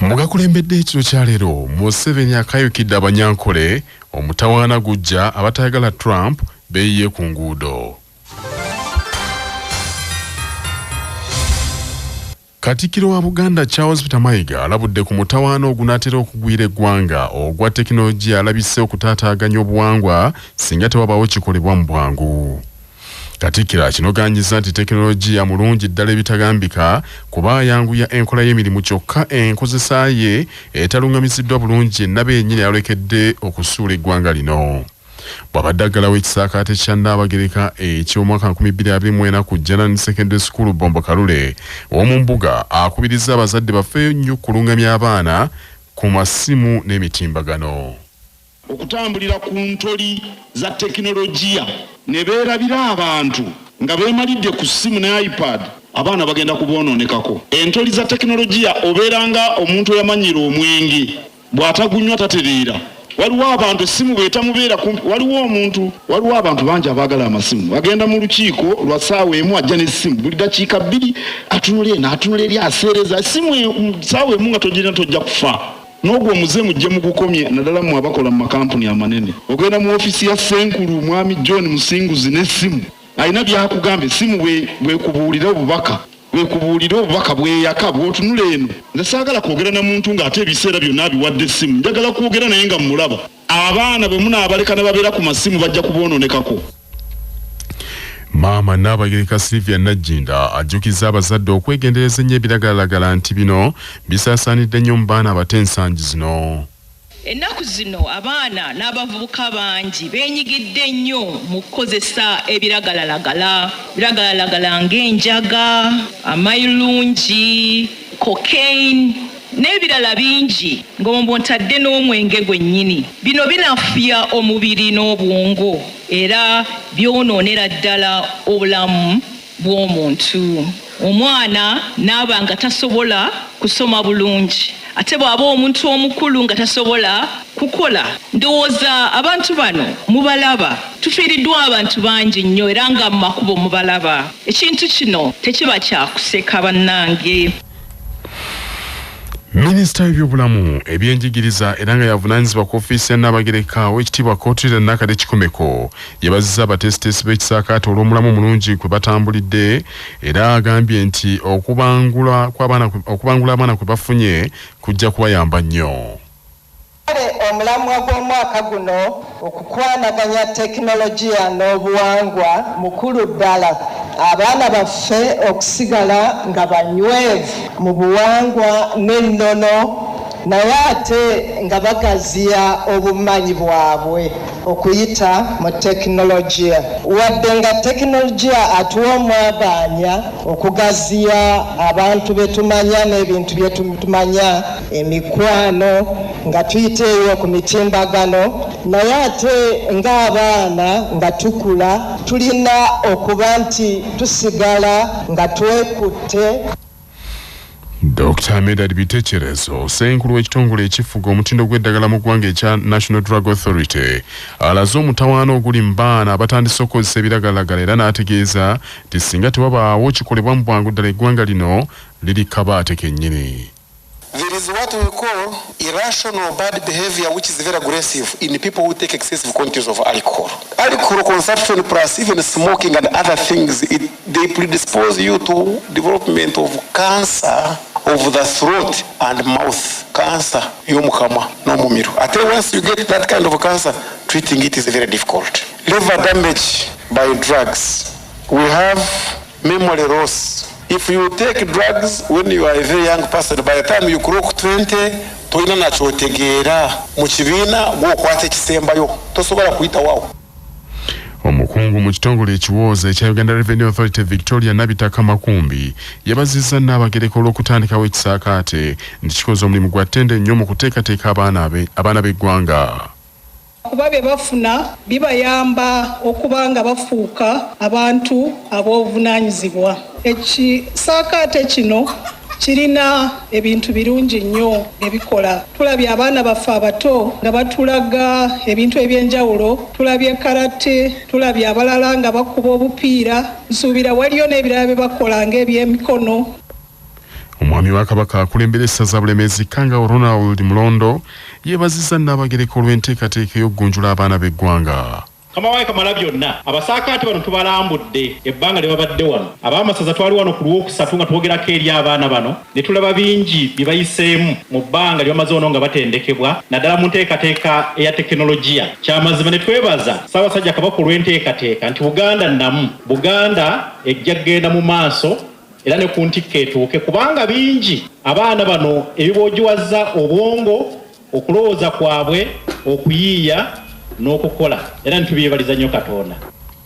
Mugakulembedde ekiro kya leero, Museveni akayukidde Abanyankole, omutawaana gujja, abatayagala Trump beeyiye ku nguudo. Katikkiro wa Buganda Charles Peter Mayiga alabudde ku mutawaana ogunaatera okugwira eggwanga ogwa tekinologiya alabise okutaataaganya obuwangwa singa tewabaawo kikolebwa mu bwangu. Katikkiro akinogaanyizza nti tekinologiya mulungi ddala ebitagambika kuba ayanguya enkola y'emirimu, kyokka enkozesa ye etalungamiziddwa bulungi ennaba yennyini ayolekedde okusuula eggwanga lino. Bw'abadde aggalawo ekisaakaate kya Nnaabagereka eky'omwaka 2024 ku Janan Secondary School Bombo Kalule ow'omu mbuga, akubirizza abazadde bafeeyo nnyo kulungamya abaana ku masimu n'emitimbagano. Okutambulira ku ntoli za tekinologiya ne beerabira abantu nga beemalidde ku ssimu ne iPad, abaana bagenda kuboononekako. Entoli za tekinologiya obeera nga omuntu eyamanyiira omwenge, bw'atagunywa tatereera. Waliwo abantu essimu bw'etamubeera kumpi, waliwo omuntu, waliwo abantu bangi abaagala amasimu. Agenda mu lukiiko lwa ssaawa emu, ajja n'essimu buli dakiika bbiri, atunula eno, atunula eri, aseereza essimu. Ssaawa emu nga togirina tojja kufa. N'ogwo omuze mujje mugukomye, naddala mmwe abakola mu makampuni amanene. Ogenda mu ofiisi ya Ssenkulu Mwami John Musinguzi n'essimu, alina by'akugamba. Essimu bwekubuulira obubaka, bwekubuulira obubaka, bweyaka bw'otunula eno. Nze saagala kwogera na muntu ng'ate ebiseera byonna abiwadde essimu. Njagala kwogera naye nga mmulaba. Abaana bwe munaabaleka ne babeera ku masimu, bajja kuboononekako. Maama Nnaabagereka Sylvia Nagginda ajjukizza abazadde okwegendereza ennyo ebiragalalagala nti bino bisaasaanidde nnyo mu baana abato ensangi zino. Ennaku zino abaana n'abavubuka bangi beenyigidde nnyo mu kukozesa ebiragalalagala, biragalalagala ng'enjaga, amayirungi, cocaine n'ebirala bingi, ng'omwo ntadde n'omwenge gwennyini. Bino binafuya omubiri n'obwongo era byonoonera ddala obulamu bw'omuntu. Omwana n'aba nga tasobola kusoma bulungi, ate bw'aba omuntu omukulu nga tasobola kukola. Ndowooza abantu bano mubalaba, tufiiriddwa abantu bangi nnyo era nga mu makubo mubalaba. Ekintu kino tekiba kyakuseka, bannange. Minisita w'ebyobulamu, ebyenjigiriza era nga yavunaanyizibwa ku ofiisi ya Nnaabagereka, Oweekitiibwa Cotilda Nakade Kikomeko, yebazizza abateesiteesi b'ekisaakaate olw'omulamu omulungi kwe batambulidde, era agambye nti okubangula abaana kwe bafunye kujja kubayamba nnyo. Kale omulamwa gw'omwaka guno, okukwanaganya tekinologiya n'obuwangwa, mukulu ddala abaana baffe okusigala nga banywevu mu buwangwa n'ennono, naye ate nga bagaziya obumanyi bwabwe okuyita mu tekinologiya. Wadde nga tekinologiya atuwa omwagaanya okugaziya abantu be tumanya n'ebintu bye tumanya, emikwano nga tuyita eyo ku mitimbagano, naye ate ng'abaana nga tukula tulina okuba nti tusigala nga twekutte. Dr Medard Bitekerezo, ssenkulu w'ekitongole ekifuga omutindo gw'eddagala mu ggwanga ekya National Drug Authority, alaze omutawaana oguli mu baana abatandise okukozesa ebiragalalagala, era n'ategeeza nti singa tewabaawo kikolebwa mu bwangu ddala, eggwanga lino liri kabaate kennyini. There is what we call irrational bad behavior, which is very aggressive in people who take excessive quantities of alcohol. Alcohol consumption plus even smoking and other things, they predispose you to development of cancer of the throat and mouth, cancer y'omukamwa n'omumiro. Ate once you get that kind of cancer, treating it is very difficult. Liver damage by drugs. We have memory loss. If you take drugs when you are a very young person, by the time you clock 20, tolina nakyotegeera mu kibiina, gwokwata ekisembayo, tosobola kuyitawawo. Omukungu mu kitongole ekiwooza ekya Uganda Revenue Authority, Victoria Nabitaka Makumbi, yabazizza Nnaabagereka olw'okutandikawo ekisaakaate nti kikoze omulimu gwa ttende nnyo mu kuteekateeka abaana b'eggwanga. Kuba bye bafuna bibayamba okuba nga bafuuka abantu ab'obuvunaanyizibwa. Ekisaakaate kino kirina ebintu birungi nnyo ebikola. Tulabye abaana baffe abato nga batulaga ebintu ebyenjawulo, tulabye karate, tulabye abalala nga bakuba obupiira, nsuubira waliyo n'ebirala bye bakola ng'ebyemikono. Omwami wa Kabaka akulembera essaza Bulemeezi Kkangawo Ronald Mulondo yeebazizza Nnaabagereka olw'enteekateeka ey'okugunjula abaana b'eggwanga. Mukama wange Kamalabyonna, Abasaakaate bano tubalambudde ebbanga lye babadde wano. Ab'amasaza twali wano ku Lwokusatu nga twogerako eri abaana bano ne tulaba bingi bye bayiseemu mu bbanga lye bamaze wano nga batendekebwa naddala mu nteekateeka eya tekinologiya. Kya mazima ne twebaza Ssaabasajja Kabaka olw'enteekateeka nti Buganda nnamu, Buganda ejja kugenda mu maaso era ne ku ntikko etuuke kubanga bingi abaana bano ebiboogiwazza obwongo, okulowooza kwabwe, okuyiiya n'okukola era ne tubyebaliza nnyo Katonda.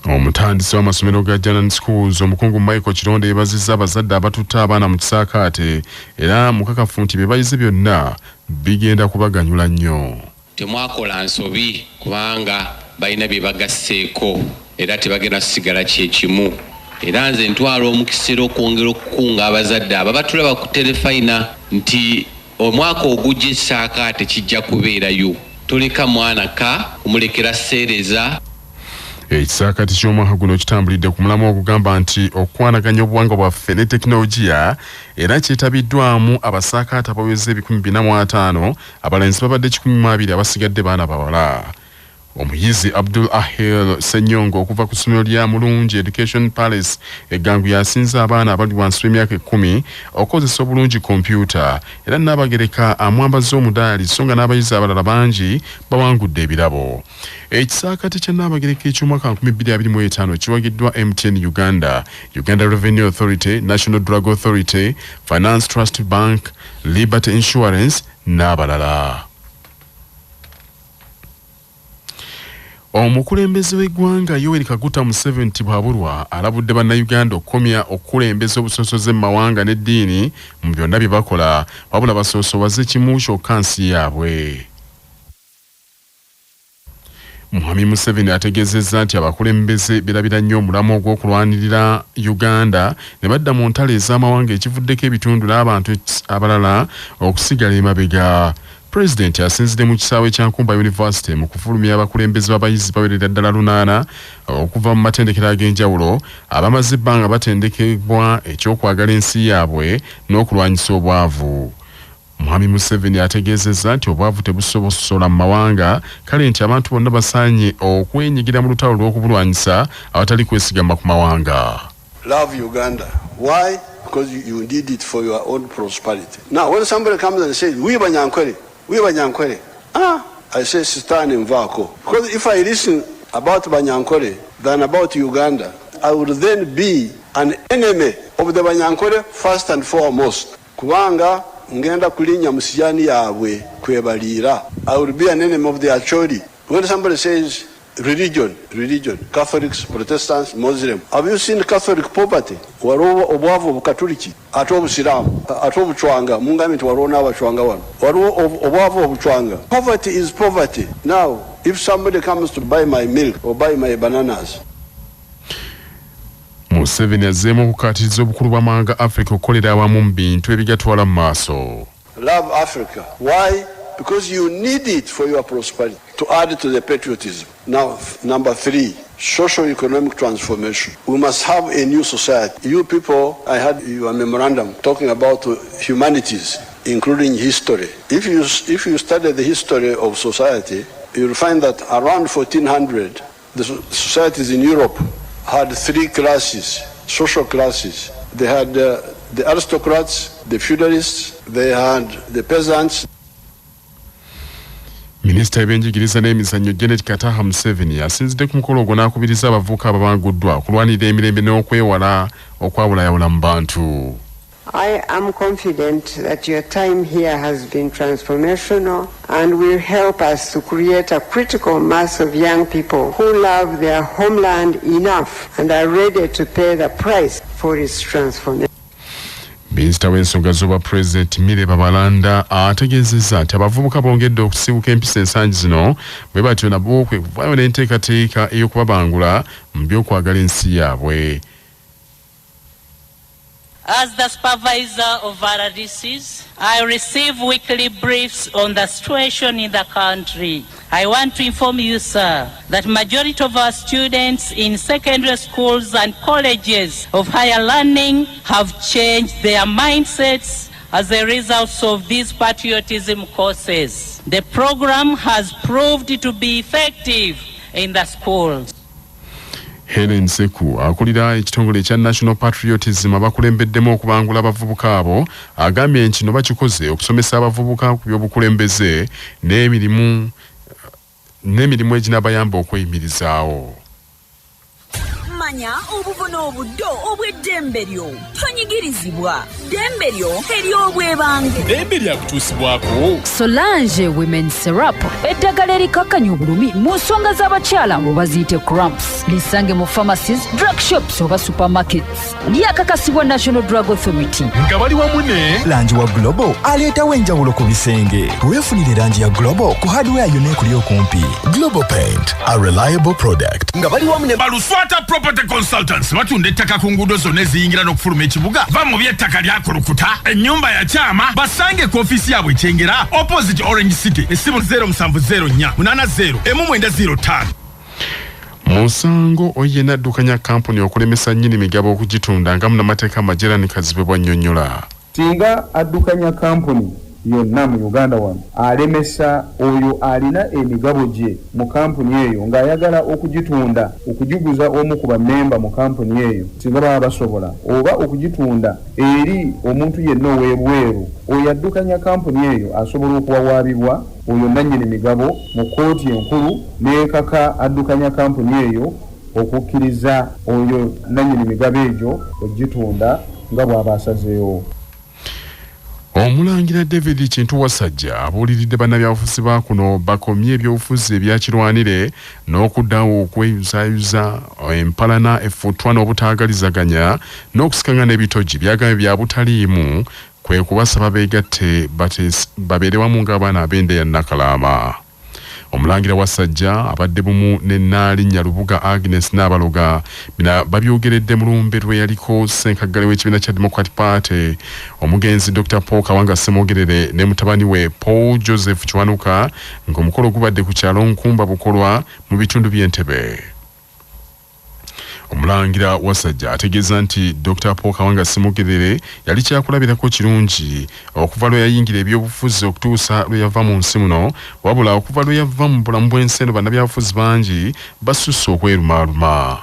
Omutandisi w'amasomero ga Janan Schools omukungu Michael Kironde yeebazizza abazadde abatutte abaana mu kisaakaate era mukakafu nti bye bayize byonna bigenda kubaganyula nnyo. Temwakola nsobi kubanga balina bye bagasseeko era tebagenda kusigala kye kimu era nze ntwala omukisa era okwongera okukunga abazadde abo abatulaba ku terefayina nti omwaka ogujja ekisaakaate kijja kubeerayo toleka mwana ka kumulekera seereza. Ekisaakaate ky'omwaka guno kitambulidde ku mulamwa ogugamba nti okukwanaganya obuwangwa bwaffe ne tekinologiya era kyetabiddwamu abasaakaate abaweza 450, abalenzi babadde 120 abasigadde baana bawala. Omuyizi Abdul Ahil Ssenyonga okuva ku ssomero lya Mulungi Education Palace e Gangu y'asinze abaana abali wansi w'emyaka ekkumi okukozesa obulungi kompyuta era Nnaabagereka amwambazza omudaali sso nga n'abayizi abalala bangi bawangudde ebirabo. Ekisaakate kya Nnaabagereka eky'omwaka 2025 kiwagiddwa MTN Uganda, Uganda Revenue Authority, National Drug Authority, Finance Trust Bank, Liberty Insurance n'abalala. Omukulembeze w'eggwanga Yoweri Kaguta Museveni Tibuhaburwa alabudde bannayuganda okukomya okukulembeza obusosoze mu mawanga n'eddiini mu byonna bye bakola wabula basoosowaze kimu kyokka nsi yaabwe. Mwami Museveni ategeezezza nti abakulembeze berabira nnyo omulamwa ogw'okulwanirira Uganda ne badda mu ntalo ez'amawanga ekivuddeko ebitundu n'abantu abalala okusigala emabega. Pulezidenti asinzidde mu kisaawe kya Nkumba University mu kufulumya abakulembeze b'abayizi bawerera ddala lunaana okuva mu matendekero ag'enjawulo abamaze ebbanga batendekebwa eky'okwagala ensi yaabwe n'okulwanyisa obwavu. Mwami Museveni ategeezezza nti obwavu tebusobosola mu mawanga kale nti abantu bonna basaanye okwenyigira mu lutalo lw'okubulwanyisa awatali kwesigama ku mawanga. Love Uganda. Why? Because you need it for your own prosperity. Now, when somebody comes and says, we Banyankole, we Banyankole, I say, Sitani nvaako. Because if I listen about Banyankole than about Uganda, I would then be an enemy of the Banyankole first and foremost. Kubanga ngenda kulinnya mu sijani yaabwe kwebaliira. I would be an enemy of the Acholi. When somebody says religion, religion, Catholics, Protestants, Muslim, have you seen Catholic poverty? Waliwo obwavu obukatuliki, ate obusiraamu, ate obucwanga, mungambye nti waliwo n'abacwanga wano. Waliwo obwavu obucwanga. Poverty is poverty. Now, if somebody comes to buy my milk or buy my bananas, Museveni azzeemu okukkaatiriza obukulu bw'amawanga Africa okukolera awamu mu bintu ebigatwala mu maaso. Love Africa. Why? Because you need it for your prosperity, to add to the patriotism. Now, number 3, socio-economic transformation. We must have a new society. You people, I had your memorandum talking about humanities, including history. If you study the history of society, you'll find that around 1400, the societies in Europe had 3 classes, social classes. They had the aristocrats, the feudalists, they had the peasants. Minisita w'ebyenjigiriza n'emizannyo Janet Kataha Museveni asinzidde ku mukolo ogwo n'akubiriza abavubuka ababanguddwa okulwanirira emirembe n'okwewala okwawulayawula mu bantu. I am confident that your time here has been transformational and will help us to create a critical mass of young people who love their homeland enough and are ready to pay the price for its transformation. Minisita w'ensonga z'obwa Pulezidenti Milly Babalanda ategeezezza nti abavubuka bongedde okusibuka empisa ensangi zino bwe batyo nabo kwe kuvaayo n'enteekateeka ey'okubabangula mu by'okwagala ensi yaabwe. As the supervisor of RDCs, I receive weekly briefs on the situation in the country. I want to inform you, sir, that majority of our students in secondary schools and colleges of higher learning have changed their mindsets as a result of these patriotism courses. The program has proved to be effective in the schools. Helen Seku akulira ekitongole ekya National Patriotism abakulembeddemu okubangula abavubuka abo agambye nti kino bakikoze okusomesa abavubuka ku by'obukulembeze n'emirimu eginabayamba okweyimirizaawo. Manya obuvo n'obuddo obw'eddembe lyo. Tonyigirizibwa. Ddembe lyo ery'obwebange. Ddembe lyakutuusibwako. Solange Women Syrup, eddagala erikakkanya obulumi mu nsonga z'abakyala oba ziyite cramps. Lisange mu pharmacies, drug shops oba supermarkets. Lyakakasibwa National Drug Authority. Nga bali wamu ne Langi wa Global aleetawo enjawulo ku bisenge. Weefunire langi ya Global ku hardware yonna ekuli okumpi. Global Paint, a reliable product. Nga bali wamu ne Baluswata Property Consultants, batunda ettaka ku nguudo zonna eziyingira n'okufuluma ekibuga. Va mu by'ettaka lyakulukuta, ennyumba ya kyama. Basange ku ofiisi yaabwe Kyengera, opposite Orange City. Essimu 0704 80 1905. Musango oyo yenna addukanya kampuni okulemesa nnyini migabo okugitunda, nga munnamateeka Majerani Kazibwe bw'annyonnyola. Singa addukanya kampuni yonna mu Uganda wano alemesa oyo alina emigabo gye mu kampuni eyo ng'ayagala okugitunda, okugiguza omu ku bammemba mu kampuni eyo singa baba basobola, oba okugitunda eri omuntu yenna ow'ebweru, oyo addukanya kampuni eyo asobola okuwawaabibwa oyo nannyini migabo mu kkooti enkulu n'ekaka addukanya kampuni eyo okukkiriza oyo nannyini migabo egyo okugitunda nga bw'aba asazeewo. Omulangira David Kintu Wasajja abuuliridde bannabyabufuzi ba kuno bakomye ebyobufuzi ebyakirwanire n'okuddawo okweyuzaayuza empalana, effutwa n'obutaagalizaganya n'okusikangana ebitogi byagambye bya butaliimu, kwe kubasaba beegatte babeere wamu ng'abaana ab'enda ya Nakalaama. Omulangira Wasajja abadde bumu ne Nnaalinnya Lubuga Agnes Nnaabaloga. Bino babyogeredde mu lumbe lwe yaliko ssenkaggale w'ekibiina kya Democratic Party omugenzi Dr Paul Kawanga Ssemwogerere ne mutabani we Paul Joseph Kiwanuka, ng'omukolo gubadde ku kyalo Nkumba Bukolwa mu bitundu by'Entebbe. Omulangira Wasajja ategeeza nti Dr Paul Kawanga Ssemwogerere yali kyakulabirako kirungi okuva lwe yayingira ebyobufuzi okutuusa lwe yava mu nsi muno. Wabula okuva lwe yava mu bulamu bw'ensi eno, bannabyabufuzi bangi basusse okwerumaaluma.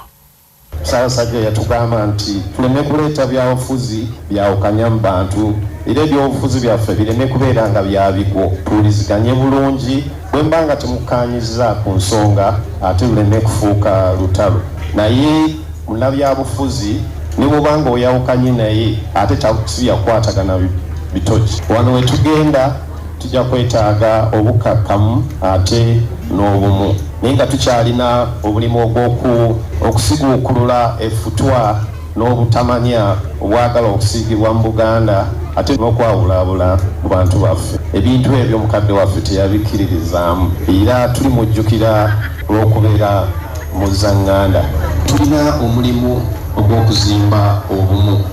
Ssaabasajja yatugamba nti tuleme kuleeta byabufuzi byawukanya mu bantu, era ebyobufuzi byaffe bireme kubeera nga bya bigwo, tuwuliziganye bulungi. Bwe mba nga temukkaanyizza ku nsonga ate luleme kufuuka lutalo. Naye munnabyabufuzi ne bw'oba ng'oyawukanye naye ate si bya kukwatagana bitogi. Wano we tugenda tujja kwetaaga obukkakkamu ate n'obumu, naye nga tukyalina omulimu ogw'okusiguukulula effutwa n'obutamanya obwagala okusiigibwa mu Buganda ate n'okwawulaawula mu bantu baffe. Ebintu ebyo mukadde waffe teyabikkiririzaamu, era tulimujjukira olw'okubeera muzzaŋŋanda. Tulina omulimu ogw'okuzimba obumu.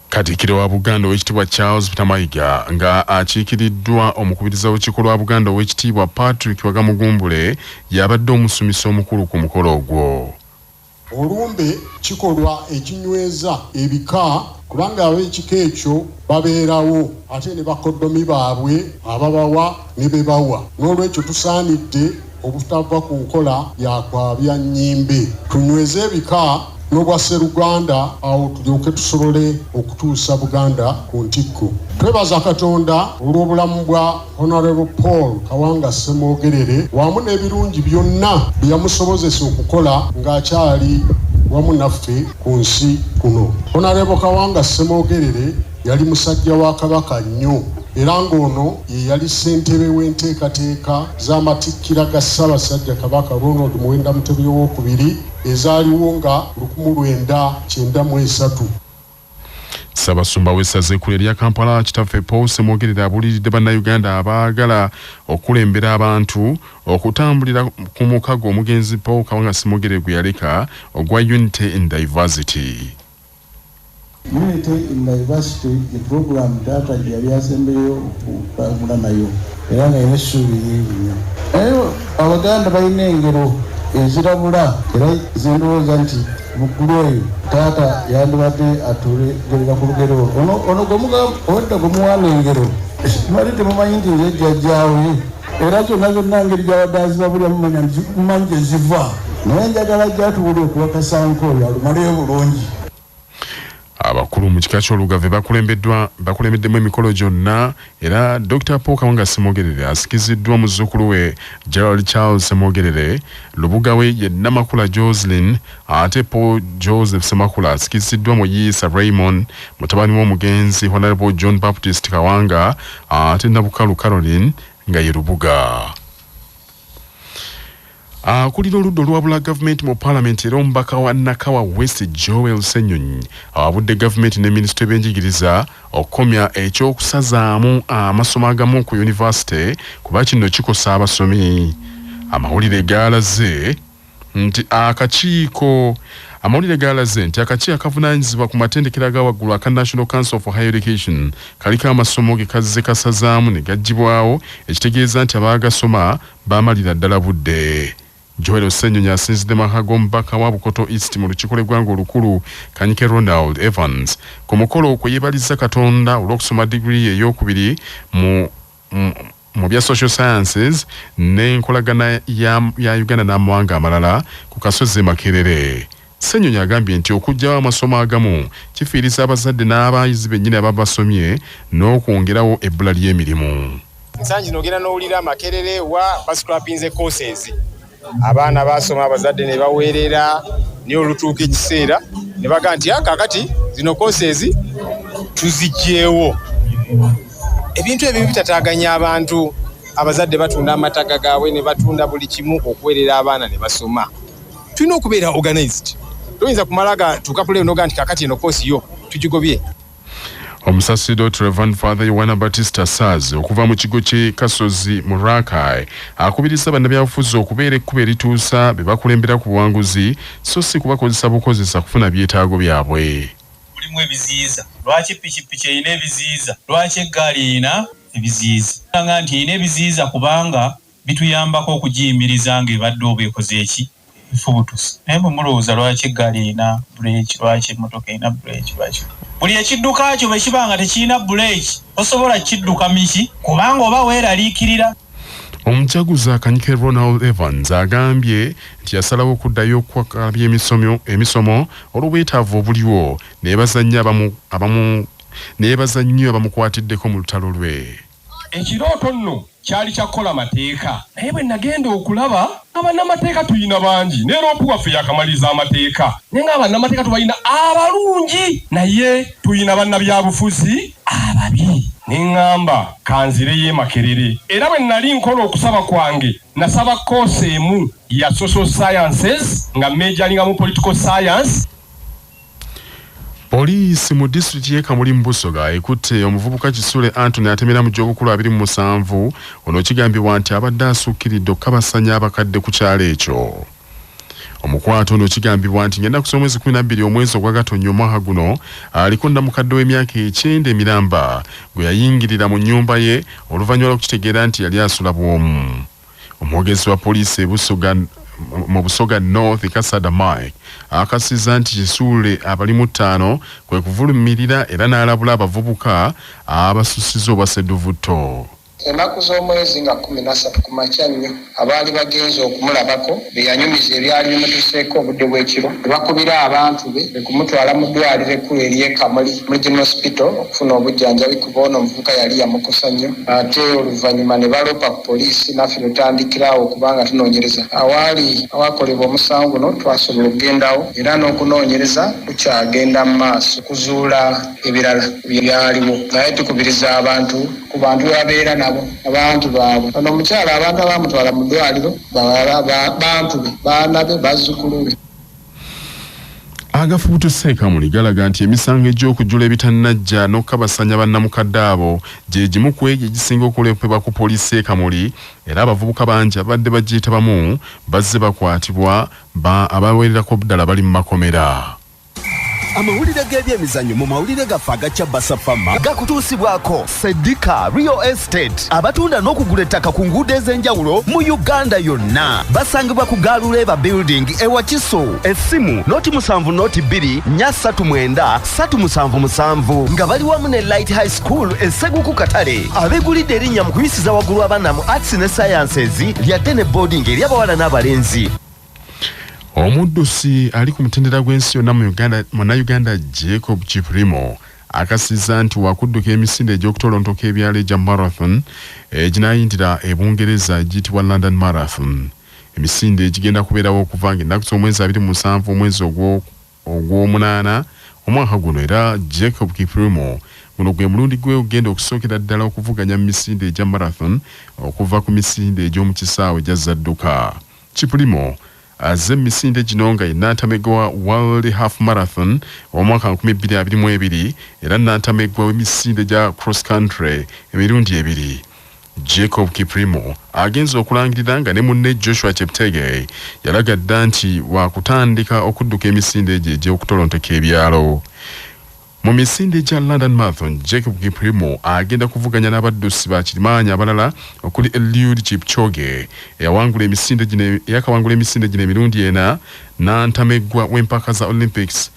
Katikkiro wa Buganda Oweekitiibwa Charles Peter Mayiga nga akiikiriddwa omukubiriza w'Olukiiko lwa Buganda Oweekitiibwa Patrick Wagamugumbule y'abadde omusumisa omukulu ku mukolo ogwo. Olumbe kikolwa ekinyweza ebika kubanga ab'ekika ekyo babeerawo ate ne bakoddomi baabwe ababawa ne be bawa. Noolwekyo tusaanidde obutava ku nkola ya kwabya nnyimbe, tunyweze ebika n'obwasseruganda awo tulyoke tusobole okutuusa Buganda ku ntikko. Twebaza Katonda olw'obulamu bwa Honourable Paul Kawanga Ssemwogerere wamu n'ebirungi byonna bye yamusobozesa okukola ng'akyali wamu naffe ku nsi kuno. Honourable Kawanga Ssemwogerere yali musajja wa Kabaka nnyo era ng'ono ye yali ssentebe w'enteekateeka z'amatikkira ga Ssaabasajja Kabaka Ronald Muwenda Mutebi Owookubiri ezaaliwo nga 1993. Ssaabasumba w'essaza ekkulu erya Kampala, Kitaffe Paul Ssemwogerere, abuuliridde Bannayuganda abaagala okukulembera abantu okutambulira ku mukago omugenzi Paul Kawanga Ssemwogerere gwe yaleka ogwa Unity in Diversity. Unity in Diversity ye puroguramu taata gye yali asembeyo okutambula nayo, era nga erina essuubi lingi nnyo. Naye Abaganda balina engero Ezirabula era zendowooza nti mu ggulu eyo taata yandibadde atugerera ku lugero olwo. Ono obwedda gwe muwaana engero mubadde temumanyi nti nze jjajjaawe era zonna zonna ngeri gy'abadde azibabulira mumanya nti mumanyi gye ziva naye njagala ajje atubuulire ku Wakasanke oyo alumaleyo bulungi. Abakulu mu kika ky'Olugave bakulembeddwa bakulembeddemu emikolo gyonna era Dr. Paul Kawanga Ssemwogerere asikiziddwa muzzukulu we Gerald Charles Ssemwogerere, Lubuga we ye Namakula Joselyn ate Paul Joseph Ssemakula asikiziddwa Muyiisa Raymond mutabani w'omugenzi Honorable John Baptist Kawanga ate Nabukalu Caroline nga ye Lubuga. Akulira oludda oluwabula gavumenti mu palamenti era omubaka wa Nakawa West Joel Ssenyonyi awabudde gavumenti ne minisitule b'enjigiriza okukomya eky'okusazaamu amasomo agamu ku yunivasite kuba kino kikosa abasomi. Amawulire gaalaze nti akakiiko Amawulire gaalaze nti akakiiko akavunaanyizibwa ku matendekero aga waggulu aka National Council for Higher Education kaliko amasomo ge kazze kasazaamu ne gaggyibwawo ekitegeeza nti abaagasoma baamalira ddala budde. Joel Ssenyonyi asinzidde maka g'omubaka wa Bukoto East mu lukiiko lw'eggwanga olukulu Kanyike Ronald Evans ku mukolo kwe yeebalizza Katonda olw'okusoma diguli ye ey'okubiri mu mu bya Social Sciences n'enkolagana ya ya Uganda n'amawanga amalala ku kasozi e Makerere. Ssenyonyi agambye nti okuggyawo amasomo agamu kifiiriza abazadde n'abayizi bennyini ababa basomye n'okwongerawo ebbula ly'emirimu. Ensangi zino ogenda n'owulira Makerere wa bascrapinze courses, abaana basoma abazadde ne baweerera naye olutuuka ekiseera ne bagamba nti ah, kaakati zino courses tuziggyewo. Ebintu ebyo bitataaganya abantu, abazadde batunda amataga gaabwe ne batunda buli kimu okuweerera abaana ne basoma. Tulina okubeera organized, toyinza kumala gatuuka ku level n'ogamba nti kaakati eno course yo tugigobye. Omusaserdooti Rev. Father Yowana Batista Saazi okuva mu kigo ky'e Kasozi mu Rakai akubirizza bannabyabufuzi okubeera ekkubo erituusa be bakulembera ku buwanguzi so si kubakozesa bukozesa kufuna byetaago byabwe. Mulimu ebiziyiza. Lwaki pikipiki erina ebiziyiza? Lwaki eggaali erina ebiziyiza? Nga nti erina ebiziyiza kubanga bituyambako okugiyimiriza ng'ebadde oba ekoze ki? Efubutuse. Naye mwe mulowooza lwaki eggaali erina buleeki? Lwaki emmotoka erina buleeki? Lwaki buli ekidduka kyo bwe kiba nga tekirina buleeki tosobola kukidduka miki kubanga oba weeraliikirira. Omujaguza Kanyike Ronald Evans agambye nti yasalawo okuddayo okukalabya emisomo olw'obwetaavu obuliwo neyebaza nnyo abamukwatiddeko mu lutalo lwe. Ekirooto nno kyali kya kukola mateeka naye bwe nagenda okulaba nga bannamateeka tulina bangi ne LOP waffe yaakamaliriza amateeka naye nga bannamateeka tubalina abalungi naye tulina bannabyabufuzi ababi ne ng'amba kanzireyo e Makerere era bwe nali nkola okusaba kwange nasaba kkoosi emu ya Social Sciences nga meejalinga mu Political Science. Poliisi mu disitulikiti y'e Kamuli mu Busoga ekutte omuvubuka Kisule Anthony atemera mu gy'obukulu 27. Ono kigambibwa nti abadde asukkiridde okukabasanya abakadde ku kyalo ekyo. Omukwate ono kigambibwa nti ng'ennaku z'omwezi 12 omwezi ogwa Gatonnya omwaka guno aliko nnamukadde w'emyaka ekyenda emiramba gwe yayingirira mu nnyumba ye oluvannyuma lw'okukitegeera nti yali asula bw'omu. Omwogezi wa poliisi e Busoga mu Busoga North Kasada Mike akakasizza nti Kisuule abalimu ttaano kwe kuvulumirira era n'alabula abavubuka abasussizza obwa ssedduvutto. Ennaku z'omwezi nga 13 ku makya nnyo, abaali bagenze okumulabako be yanyumiza ebyali bimutuseeko obudde bw'ekiro ne bakubira abantu be kwe kumutwala mu ddwaaliro ekkulu ery'e Kamuli Regional Hospital okufuna obujjanjabi kuba ono omuvubuka yali yamukosa nnyo ate oluvannyuma ne baloopa ku poliisi naffe ne tutandikira awo okuba nga tunoonyereza. Awaali awaakolebwa omusango guno twasobola okugendawo era n'okunoonyereza kukyagenda mu maaso okuzuula ebirala ebyaliwo naye tukubiriza abantu ku bantu be babeera nabo abantu baabwe. Ono omukyala abantu abaamutwala mu ddwaaliro bantu be, baana be, bazzukulu be. Agafubutuse e Kamuli galaga nti emisango egy'okujjula ebitannajja n'okukabasanya bannamukadde abo gye gimu ku egyo egisinga okuleepebwa ku poliisi y'e Kamuli era abavubuka bangi ababadde bagyetabamu bazze bakwatibwa abawererako ddala bali mu makomera. Amawulire g'ebyemizannyo mu mawulire gaffe agakya Basafama gakutuusibwako Sedika Real Estate, abatunda n'okugula ettaka ku nguudo ez'enjawulo mu Uganda yonna. Basangibwa ku Galuleba Building e Wakiso. Essimu 0 7 0 2 4 39 377, nga bali wamu ne Light High School e Seguku Katale, abegulidde erinnya mu kuyisiza waggulu abaana mu arts ne sciences, lyadde ne boarding eri abawala n'abalenzi. Omuddusi ali ku mutendera gw'ensi yonna mu Uganda, munnayuganda Jacob Kiplimo akakasizza nti wakudduka emisinde egy'okutolontoka ebyalo egya marathon eginaayindira e Bungereza egiyitibwa London Marathon. Emisinde egigenda kubeerawo okuva nga ennaku z'omwezi 27 omwezi ogw'omunaana omwaka guno. Era Jacob Kiplimo guno gwe mulundi gwe ogenda okusookera ddala okuvuganya mu misinde egya marathon okuva ku misinde egy'omu kisaawe egya zadduka. Kiplimo azze mu misinde gino nga ye nantamegwa World Half Marathon ow'omwaka 2022 era nantamegwa w'emisinde gya cross country emirundi ebiri. Jacob Kiplimo agenze okulangirira nga ne munne Joshua Cheptegei yalaga dda nti wakutandika okudduka emisinde egyo egy'okutolonteka ebyalo. Mu misinde gya London Marathon, Jacob Kiplimo agenda kuvuganya n'abaddusi ba kirimaanyi abalala okuli Eliud Kipchoge eyawangula emisinde gino, eyakawangula emisinde gino emirundi ena, nantameggwa w'empaka za Olympics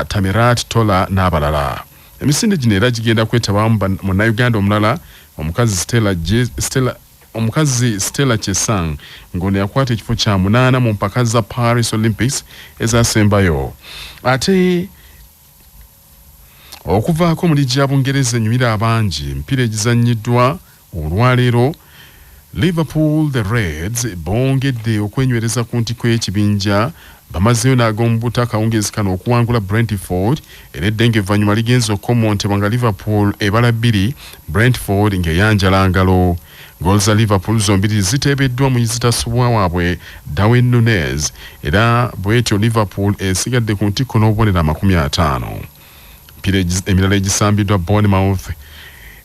Tamirat Tola n'abalala. Emisinde gino era gigenda kwetabamu munnayuganda omulala omukazi Stella Chesang, ng'ono yakwata ekifo kya munaana mu mpaka za Paris Olympics ezasembayo. Ate okuvaako mu liigi ya Bungereza enyumira abangi, emipiira egizannyiddwa olwaleero, Liverpool the Reds bongedde okwenywereza ku ntikko y'ekibinja. Bamazeeyo n'ag'omubuta akawungeezi kano okuwangula Brentford, era eddenge evvannyuma ligenza okukomontebwa nga Liverpool ebala 2, Brentford ng'eyanjala ngalo. Goal za Liverpool zombiri ziteebeddwa muyizitasubwa waabwe Darwin Nunez, era bwetyo Liverpool esigadde ku ntikko n'obubonero 50. Emipiira emirala egisambiddwa, Bournemouth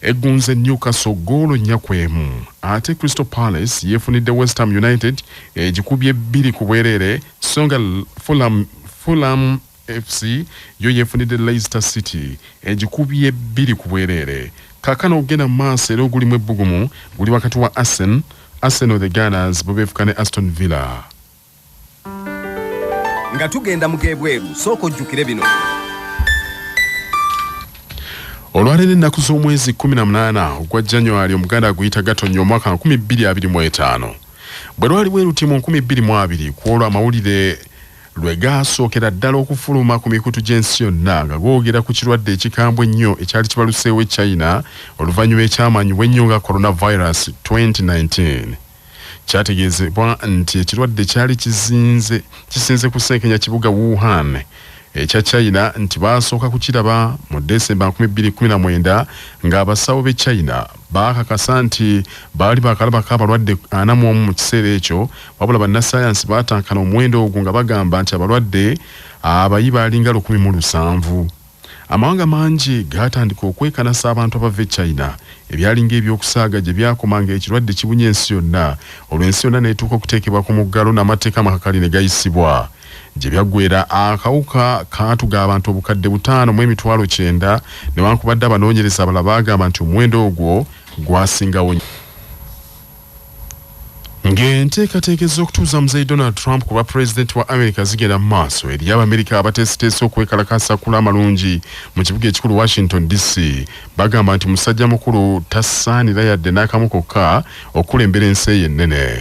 eggunze Newcastle goolo 4-1, ate Crystal Palace yeefunidde West Ham United egikubye 2 ku bwereere, so nga Fulham FC yo yeefunidde Leicester City egikubye 2 ku bwereere. Kaakano okugenda mu maaso era ogulimu ebbugumu guli wakati wa Arsenal the Gunners bwe beefuka ne Aston Villa. Nga tugenda mu gebweru, sooka ojjukire bino. Olwaleero ennaku z'omwezi 18 ogwa January, Omuganda aguyita Gatonnya, omwaka 2025, bwe lwali bwe luti mu 2020 ku olwo amawulire lwe gaasookera ddala okufuluma ku mikutu gy'ensi yonna nga googera ku kirwadde ekikambwe ennyo ekyali kibaluseewo e China oluvannyuma ekyamanyibwa ennyo nga coronavirus 2019. Kyategeezebwa nti ekirwadde kyali kizinze kisinze kusenkenya kibuga Wuhan ekya China, nti baasooka kukiraba mu Desemba 2019 ng'abasawo b'e China baakakasa nti baali bakalabako abalwadde 41 mu kiseera ekyo. Wabula bannasayansi baatankana omuwendo ogwo nga bagamba nti abalwadde abayi baalinga 1700. Amawanga mangi gaatandika okwekanasa abantu abava e China. Ebyalinga ebyokusaaga gye byakoma nga ekirwadde kibunye ensi yonna, olwo ensi yonna n'etuuka okuteekebwa ku muggalo n'amateeka amakakali ne gayisibwa. Gye byaggwera akawuka kaatuga abantu 590,000, newankubadde abanoonyereza abalala baagamba nti omuwendo ogwo gwasingawo. Ng'enteekateeka ez'okutuuza muzeeyi Donald Trump ku bwa pulezidenti wa America zigenda mu maaso, eri Abamerika abateeseteese okwekalakasa kula amalungi mu kibuga ekikulu Washington DC, bagamba nti musajja mukulu tasaanira yadde n'akamu kokka okukulembera ensi eyo ennene.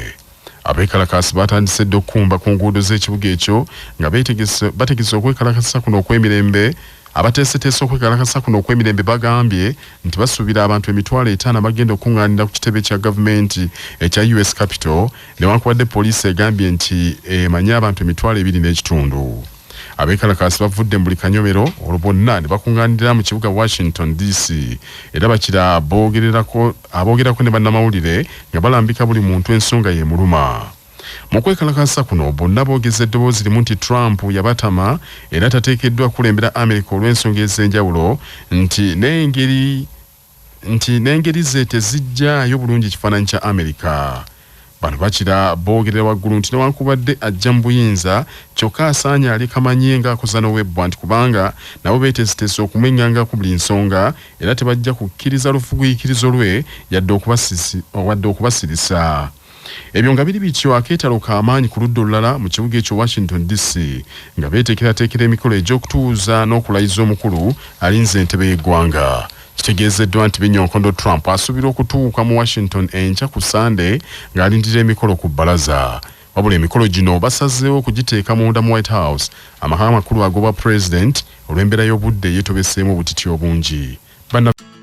Abeekalakaasi batandise dda okukumba ku nguudo z'ekibuga ekyo nga bategese okwekalakasa kuno okw'emirembe. Abateeseteese okwekalakasa kuno okw'emirembe bagambye nti basuubira abantu 50,000 bagenda okuŋŋaanira ku kitebe kya gavumenti ekya US Capitol, newankubadde poliisi egambye nti emanyi abantu 2.5 2. Abeekalakaasi bavudde mu buli kanyomero, olwo bonna ne bakuŋŋaanira mu kibuga Washington DC, era bakira aboogerako ne bannamawulire nga balambika buli muntu ensonga y'emuluma. Mu kwekalakasa kuno bonna boogeza eddoboozi limu nti Trump yabatama era tateekeddwa kukulembera America olw'ensonga ez'enjawulo, nti n'engeri ze tezijjaayo bulungi kifaananyi kya America. Bano bakira boogerera waggulu nti newankubadde ajja mu buyinza kyokka asaanye aleka manye ng'akoza n'owebbwa nti kubanga nabo beeteeseteese okumweŋŋanga ku buli nsonga era tebajja kukkiriza lufuguikirizo lwe yadde okubasirisa. Ebyo nga biri bityo akeetalo ka maanyi ku ludda olulala mu kibuga ekyo Washington DC nga beeteekerateekera emikolo egy'okutuuza n'okulayiza omukulu alinze entebe y'eggwanga. Kitegeezeddwa nti Binyonkondo Trump asuubirwa okutuuka mu Washington enkya ku Ssande ng'alindirira emikolo ku bbalaza. Wabula emikolo gino basazeewo okugiteeka munda mu White House, amaka amakulu ag'obwa Pulezidenti olw'embeera y'obudde eyeetobeseemu obutiti obungi. Banna.